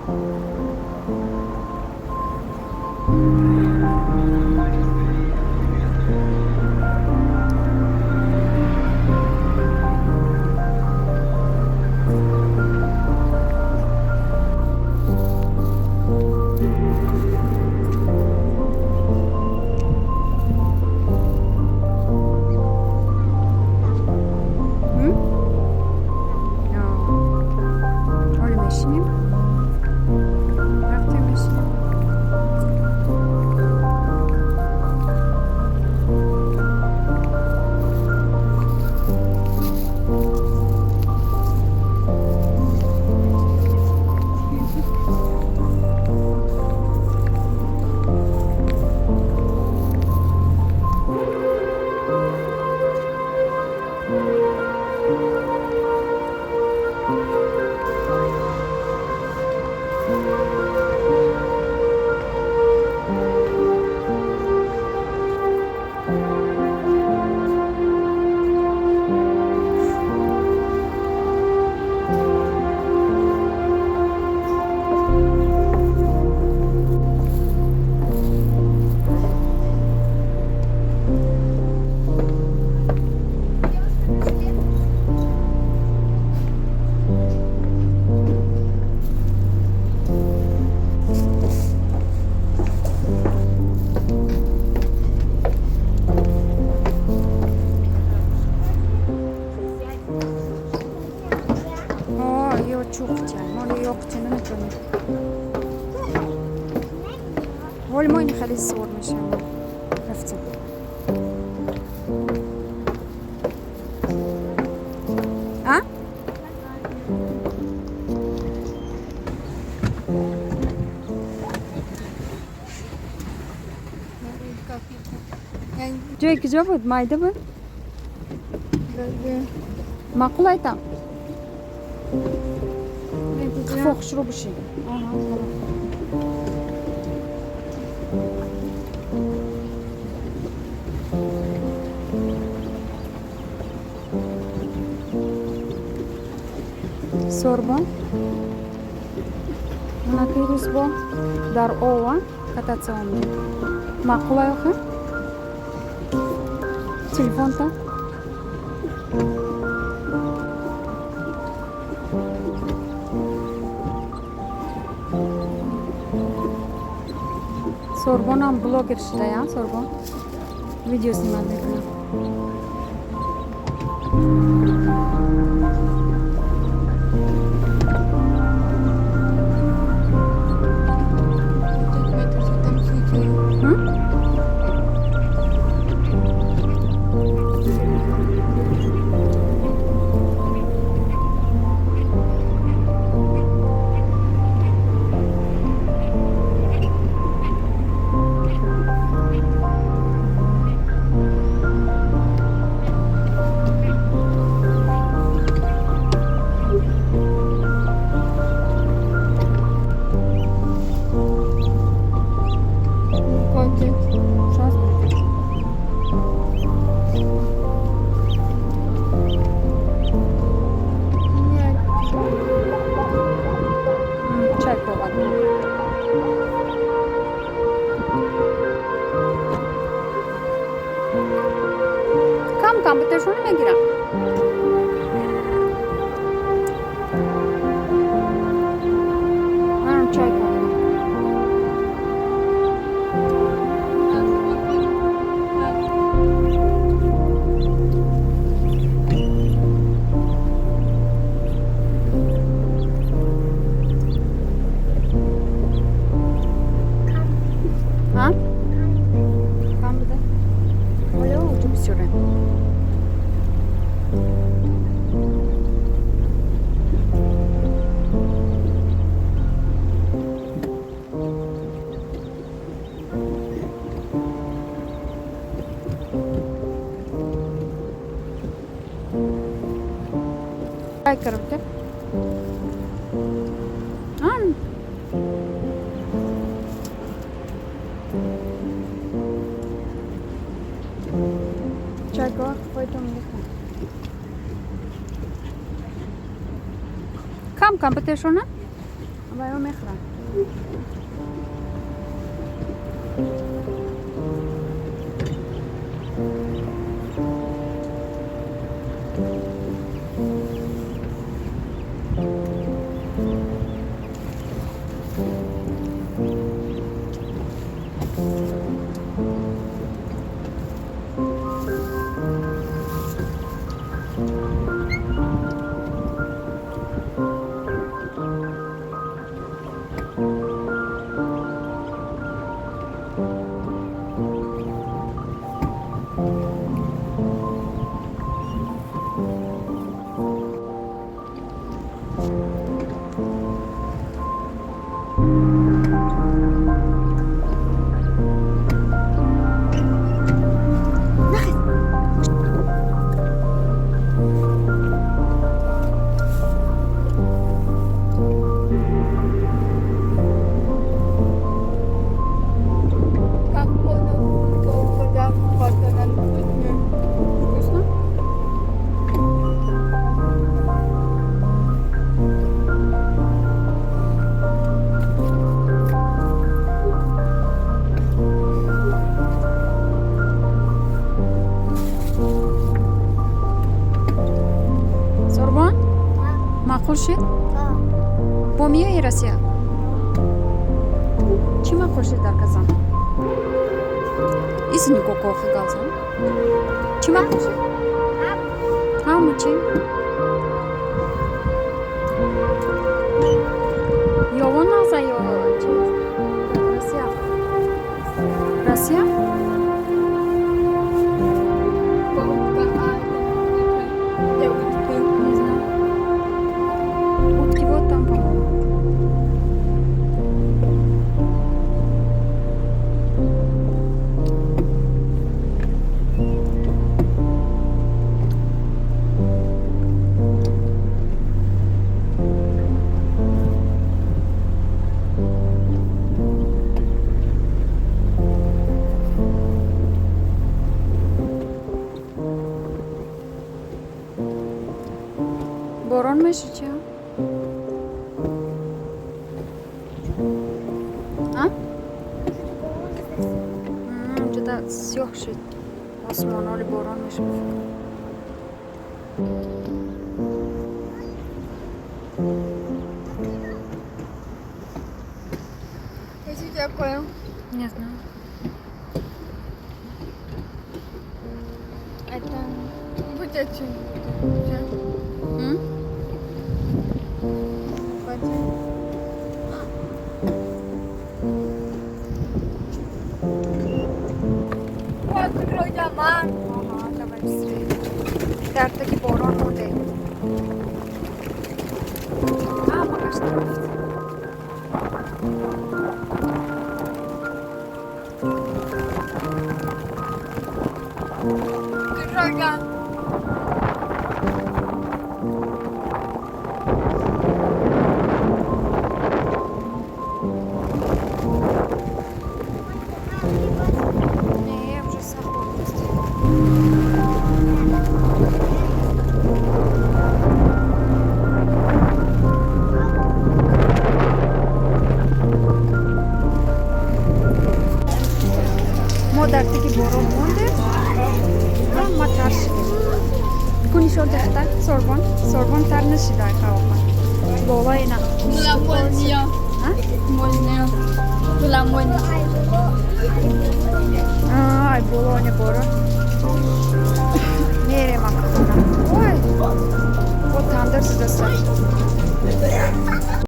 Ҳоле мешинем, рафтем, мешинем. О, ё чухтя, моли ёқти наметонем. Ҳоли мо ин хеле сур мешавем. Рафтем. А? Ҷое куҷо буд? Майда буд? Маъқул айтам? Қафо хушрӯ бошӣ. Аҳа, бале. Сорбон. Манаки рӯз бо дар ова кататься омадем. Маъқулай охир? Телефонта? Сорбонам блогер шудая, Сорбон. Видео снимать мекунам. М? Сейчас придет. Чай ковад. Кам кам битешони мегирам. Манам чай ковадам. А? Кам биде? Оле, уҷо бисёре. Чай карабте? Ан. Чай кова пойдем легко. Кам кам битешона? Вайо мехӯрам. Как можно, когда Вкусно? Сорбон? Маъқул шид? Бо миёи Россия? Чӣ маъқул шид дар Казан? Исни кокохи галзан? Чӣ маъқул шид? Ҳама чӣ? Ёвон нағза ё чӣ? Россия? Россия? Не знаю. Утки вот там, по-моему. Борон меша чи? А? Ҷуда сиёҳ шуд. Осмон оли борон меша, ба фикрам. Что такое? Не знаю. Это будет что-нибудь. М? Хватит. Вот, мам. Ага, давай быстрее. Дар таги борон мондем. Ҳамааш рафт. Дорога. Не, уже сахт борон. Мо дар таги борон мондем, ҳама тар шидем. Ку нишон дехта, Сорбон. Сорбон тар нашида қавоқа. Лола ина. La молния. А? Молния. La молния. Ай, болоне борон. Мерем акхона. Ой, бо тандыр зидаса.